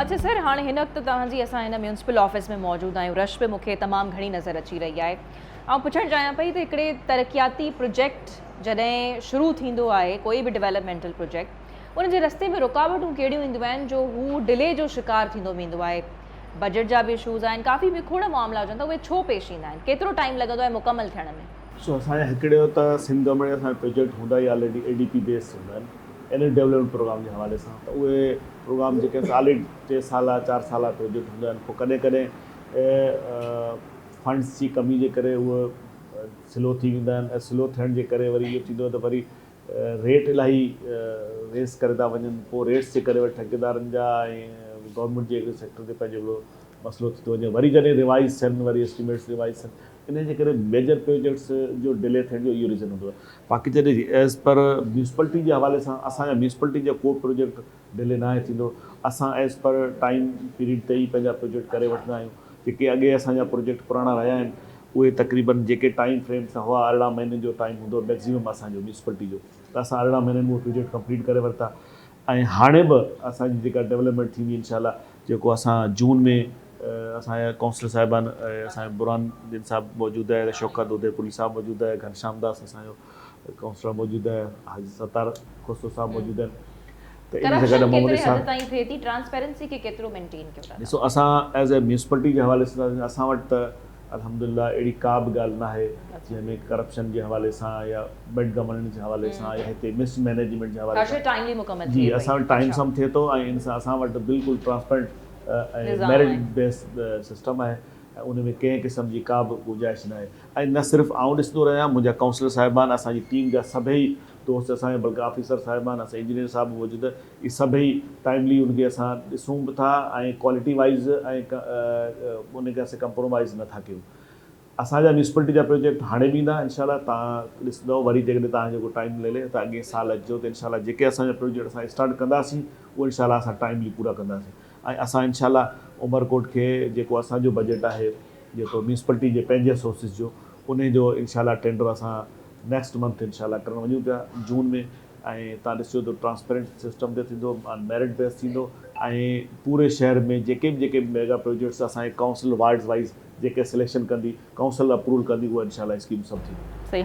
اڇا سر هاڻي هن وقت توهان جي اسان هن ميونسپل آفيس ۾ موجود آهيون رش به مون کي تمام گهڻي نظر اچي رهي آهي آئون پڇڻ چاهيان پئي ته هڪڙي ترقياتي پروجيڪٽ جڏهن شروع ٿيندو آهي ڪوئي به ڊولپمينٽل پروجيڪٽ ان جي رستي ۾ رڪاوٽون ڪهڙيون اينديون آهن جو هو ڊلي جو شڪار ٿيندو ويندو آهي بجيٽ جا به اشوز آهن ڪافي به کوڙ معاملا هجن ٿا اهي ڇو پيش ايندا آهن ڪيترو ٽائيم لڳندو آهي مڪمل ٿيڻ ۾. سو اسان جا هڪڙي ته سنڌ گورنمينٽ جا اسان جا پروجيڪٽ هوندا ئي آلريڊي اي ڊي پي بيس هوندا آهن اينيول ڊولپمينٽ پروگرام جي حوالي سان ته اهي پروگرام جيڪي آلريڊي ٽي سالا چار سالا پروجيڪٽ هوندا آهن پوء ڪڏهن ڪڏهن فنڊس جي ڪمي جي ڪري اهي سلو ٿي ويندا آهن ۽ سلو ٿيڻ جي ڪري وري اهو ٿيندو آهي ته وري ريٽ الاهي ريس ڪري ٿا وڃن پوء ريٽس جي ڪري وري ٺيڪيدارن جا ۽ گورنمينٽ جي ايگري سيڪٽر تي پنهنجو هڪڙو مسئلو ٿي ٿو وڃي وري جڏهن ريوائز ٿين وري اسٽيميٽس ريوائز ٿين انهي جي ڪري ميجر پروجيڪٽس جو ڊلي ٿيڻ جو اهو ريزن هوندو آهي باقي جڏهن ايز پر ميونسپلٽي جي حوالي سان اسان جا ميونسپلٽي جا ڪو پروجيڪٽ ڊلي ناهي ٿيندو اسان ايز پر ٽائيم پيريڊ تي ئي پنهنجا پروجيڪٽ ڪري وٺندا آهيون جيڪي اڳي اسان جا پروجيڪٽ پراڻا رهيا آهن اهي تقريبن جيڪي ٽائيم فريم سان هئا 18 مهينن جو ٽائيم هوندو هو ميڪزيمم اسان جو ميونسپلٽي جو ته اسان 18 مهينن ۾ اهو پروجيڪٽ ڪمپليٽ ڪري ورتا ۽ هاڻي به اسان جي جيڪا ڊولپمينٽ ٿيندي انشاء الله جيڪو اسان جون ۾ اسان جا ڪائونسلر صاحبان اسان جو برهان الدين صاحب موجود آهي شوڪت اديپوري صاحب موجود آهي گهنشام داس اسان جو ڪائونسلر موجود آهي حاجي ستار کوسو صاحب موجود آهن ته ان سان گڏ محمد اسحاق تائين ٿئي ٿي ٽرانسپيرنسي کي ڪيترو مينٽين ڪيو ٿا ڏسو اسان ايز اي ميونسپلٽي جي حوالي سان اسان وٽ ته الحمدلله اهڙي ڪا به ڳالهه ناهي جنهن ۾ ڪرپشن جي حوالي سان يا بيڊ گورننس جي حوالي سان يا هتي مس مئنيجمينٽ جي حوالي سان ٽائيملي مڪمل جي اسان وٽ ٽائيم سان ٿئي ٿو ۽ ان سان اسان وٽ بلڪل ٽرانسپيرنٽ ۽ ميرٽ بيس سسٽم آهي ۽ ان ۾ ڪنهن قسم جي ڪا به گنجائش ناهي ۽ نه صرف آئون ڏسندو رهيان منهنجا ڪائونسلر صاحبان اسان جي ٽيم جا سڀئي دوست اسان جا بلڪه آفيسر صاحبان اسان انجنيئر صاحب به موجود اهي سڀئي ٽائيملي ان کي اسان ڏسون به ٿا ۽ ڪوالٽي وائيز ۽ ان کي اسان ڪمپرومائيز نه ٿا ڪيون اسان جا ميونسپلٽي جا پروجيڪٽ هاڻي به ايندا انشاء الله تان ڏسندو وري جيڪڏهن تان جو ڪو ٽائيم ملي ته اڳئين سال اچجو ته انشاء الله جيڪي اسان جا پروجيڪٽ اسان اسٽارٽ ڪنداسين اهي انشاء الله اسان ٽائيملي پورا ڪنداسين ۽ اسان انشاء الله عمرڪوٽ کي جيڪو اسان جو بجيٽ آهي جيڪو ميونسپلٽي جي پنهنجي سورسز جو انهي جو انشاء الله ٽينڊر اسان نيڪسٽ منٿ انشاء الله ڪرڻ وڃون پيا جون ۾ ۽ تان ڏسجو ته ٽرانسپيرنٽ سسٽم تي ٿيندو آن ميرٽ بيس ٿيندو ۽ پوري شهر ۾ جيڪي به جيڪي به ميگا پروجيڪٽس اسان جي ڪائونسل وارڊز وائيز جيڪي سليڪشن ڪندي ڪائونسل اپروول ڪندي اهي انشاء الله اسڪيمون سڀ ٿينديون. صحيح.